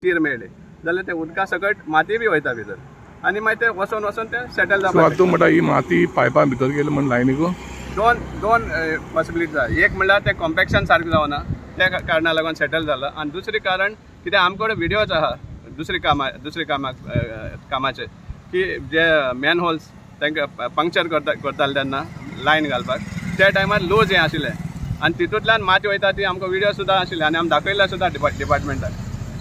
कीर मेळ्ळी जाल्यार ते उदका सकट माती बी वयता भितर आनी मागीर ते वचोन वचोन ते सेटल जावपाक. तूं म्हणटा ही माती पायपां भितर गेली म्हण लायनीक दोन दोन पॉसिबिलिटी आसा. एक म्हणल्यार ते कॉम्पॅक्शन सारकें जावना त्या कारणा लागून सेटल जाला आनी दुसरें कारण कित्याक आमचे कडेन विडियोज आहा दुसरे कामा दुसरे कामाक कामाचे की जे मॅन होल्स तांकां पंक्चर करताले तेन्ना लायन घालपाक त्या टायमार लूज हें आशिल्लें आनी तितूंतल्यान माती वयता ती आमकां विडियो सुद्दां आशिल्ले आनी आमी दाखयल्ले सुद्दां डिपार्टमेंटाक.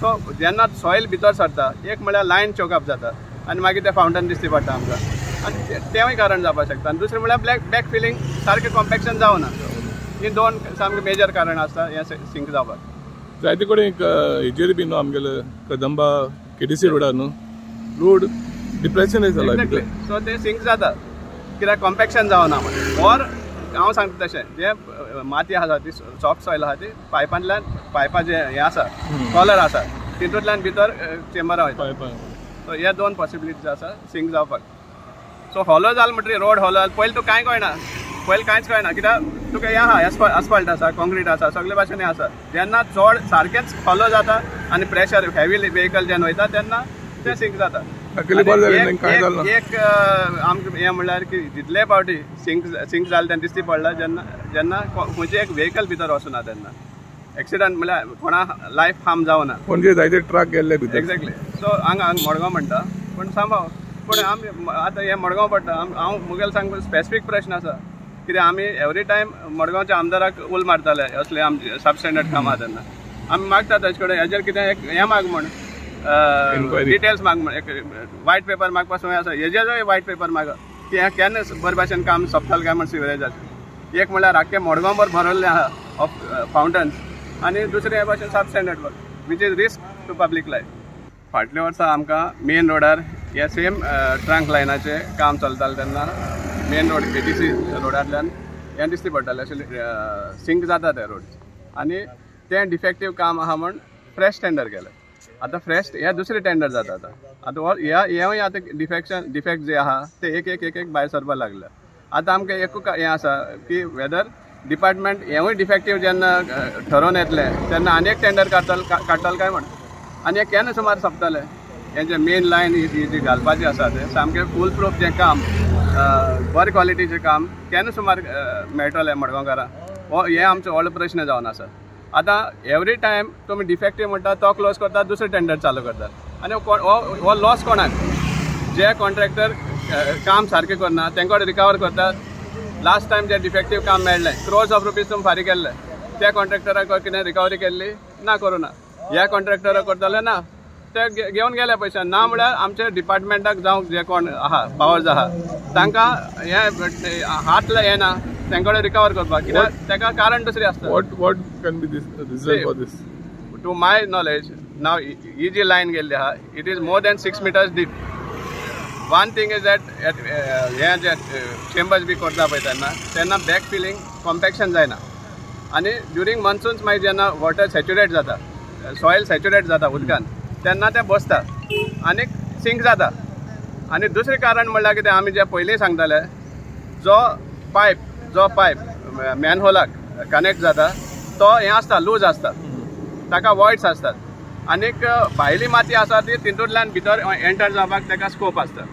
सो जेन्ना सॉयल भितर सरता एक म्हणल्यार लायन चोकअप जाता आनी मागीर तें फावंटन दिसती पडटा आमकां आनी तेंवूय कारण जावपाक शकता. आनी दुसरें म्हणल्यार ब्लॅक बॅक फिलींग सारकें कॉम्पॅक्शन जावना. ही दोन सामकें मेजर कारण आसता हें सिंक जावपाक. जायते कडेन एक हेजेर बी न्हू आमगेले कदंबा केटीसी रोडार न्हू रोड डिप्रेशन जाला. एक्झॅक्टली. सो ते सिंक जाता कित्याक कॉम्पॅक्शन जावना म्हण. ऑर हांव सांगता तशें जे माती आसा ती सॉफ्ट सॉयल आसा ती पायपांतल्यान पायपा जे हें आसा कॉलर आसा तितूंतल्यान भितर चेंबरां वयता. सो हे दोन पॉसिबिलिटीज आसा सिंक जावपाक. सो हॉलो जाल म्हणटकीर रोड हॉलो जाल पयलीं तुका कांय कळना, पयलीं कांयच कळना कित्याक तुका हें आहा आस्फाल्ट आसा कॉन्क्रीट आसा सगळे भाशेन हें आसा. जेन्ना चड सारकेंच हॉलो जाता आनी प्रेशर हेवी व्हेकल जेन्ना वयता तेन्ना तें सिंक जाता. एक आमकां हें म्हणल्यार की जितले फावटी सिंक सिंक जालें तेन्ना दिसती पडला जेन्ना जेन्ना खंयचें एक व्हेकल भितर वचना तेन्ना एक्सिडंट म्हणल्यार कोणा लायफ हार्म जावना. पणजे जायते ट्रक गेल्ले भितर. एक्झॅक्टली. सो हांगा हांगा मडगांव म्हणटा पूण सांबाव पूण आमी आतां हें मडगांव पडटा. हांव मुगेल सांग स्पेसिफीक प्रश्न आसा कित्याक आमी एवरी टायम मडगांवच्या आमदाराक उल मारताले असले आमचे सब स्टँडर्ड कामां तेन्ना आमी मागता ताचे कडेन हेजेर कितें एक हें माग म्हण डिटेल्स माग म्हण एक वायट पेपर मागपा संवय आसा हेजेरूय वायट पेपर माग की हें केन्ना बरे भाशेन काम सोंपतालें काय म्हण सिवरेजाचें. एक म्हणल्यार आख्खें मडगांवभर भरवल्लें आहा ऑफ फावंटन्स आनी दुसरें हे भाशेन सब standard work which is risk to public life. फाटल्या वर्सा आमकां मेन रोडार हे सेम ट्रंक लायनाचें काम चलतालें तेन्ना मेन रोड केटीसी रोडांतल्यान हें दिसती पडटालें अशें सिंक जाता ते रोड आनी तें डिफेक्टीव काम आहा म्हण फ्रेश टेंडर केलें. आतां फ्रेश हें दुसरें टेंडर जाता आतां. आतां हेंवूय आतां डिफेक्शन डिफेक्ट जे आहा ते एक एक एक एक भायर सरपाक लागले. आतां आमकां एकूच हें आसा की वेदर डिपार्टमेंट हेंवूय डिफेक्टीव जेन्ना ठरोवन येतलें तेन्ना आनी एक टेंडर काडटले काय म्हण आनी हें केन्ना सुमार सोंपतलें. हें जें मेन लायन ही जी घालपाची आसा तें सामकें फूल प्रूफ जें काम बरें क्वॉलिटीचें काम केन्ना सुमार मेळटलें मडगांवकारांक हो हें आमचो व्हडलो प्रश्न जावन आसा. आतां एवरी टायम तुमी डिफेक्टीव म्हणटा तो क्लोज करता दुसरें टेंडर चालू करतात आनी हो लॉस कोणाक जे कॉन्ट्रॅक्टर काम सारकें करना तेंकां रिकवर करतात. लास्ट टायम जे डिफेक्टीव काम मेळ्ळें क्रोर्स ऑफ रुपीज तुमी फारीक केल्ले त्या कॉन्ट्रॅक्टराक कितें रिकवरी केल्ली ना करूं ना. ह्या कॉन्ट्रॅक्टराक करतले ना ते घेवन गेले पयशे ना म्हळ्यार आमच्या डिपार्टमेंटाक जावं जे कोण आहा पावर्स आहा तांकां हें हात येना तांकां कडेन रिकवर करपाक कित्याक ताका कारण दुसरें आसता. What can be this reason for this? To my knowledge now he ji line गेल्ली आहा it is more than 6 meters deep. One thing is that हें जे चेंबर्स बी करता पळय तेन्ना तेन्ना बॅक फिलींग कॉम्पॅक्शन जायना आनी ड्युरींग मॉन्सून्स मागीर जेन्ना वॉटर सॅच्युरेट जाता सॉयल सॅच्युरेट जाता उदकान तेन्ना तें बसता आनी सिंक जाता. आनी दुसरें कारण म्हणल्यार कितें आमी जें पयलीं सांगताले जो पायप मॅनहोलाक कनेक्ट जाता तो हें आसता लूज आसता ताका वॉयड्स आसतात आनीक भायली माती आसा ती तितूंतल्यान भितर एंटर जावपाक ताका स्कोप आसता.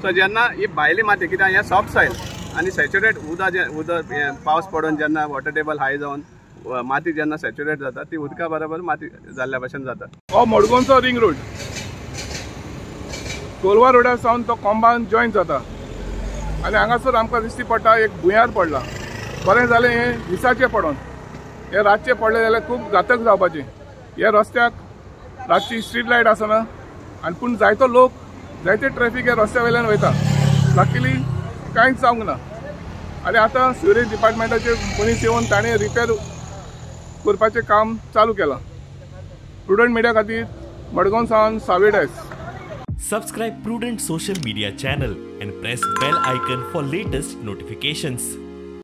सो जेन्ना ही भायली माती कित्याक हें सॉफ्ट सॉयल आनी सॅच्युरेट उदक जें उदक पावस पडून जेन्ना वॉटर टेबल हाय जावन माती जेन्ना सॅच्युरेट जाता ती उदका बरोबर माती जाल्ल्या भशेन जाता. हो मडगांवचो रिंग रोड कोलवा रोडार सावन तो कोंबान जॉयन जाता आनी हांगासर आमकां दिश्टी पडटा एक भुंयार पडला. बरें जालें हें दिसाचें पडोन, हें रातचें पडलें जाल्यार खूब घातक जावपाचें. ह्या रस्त्याक रातची स्ट्रीट लायट आसना आनी पूण जायतो लोक जायते ट्रॅफिक ह्या रस्त्या वयल्यान वयता. लकीली कांयच जावंक ना आनी आतां सिवरेज डिपार्टमेंटाचे मनीस येवन ताणें रिपेर करपाचें काम चालू केलां. प्रुडंट मिडिया खातीर मडगांव सावन Save Dias. Subscribe Prudent social media channel and press bell icon for latest notifications.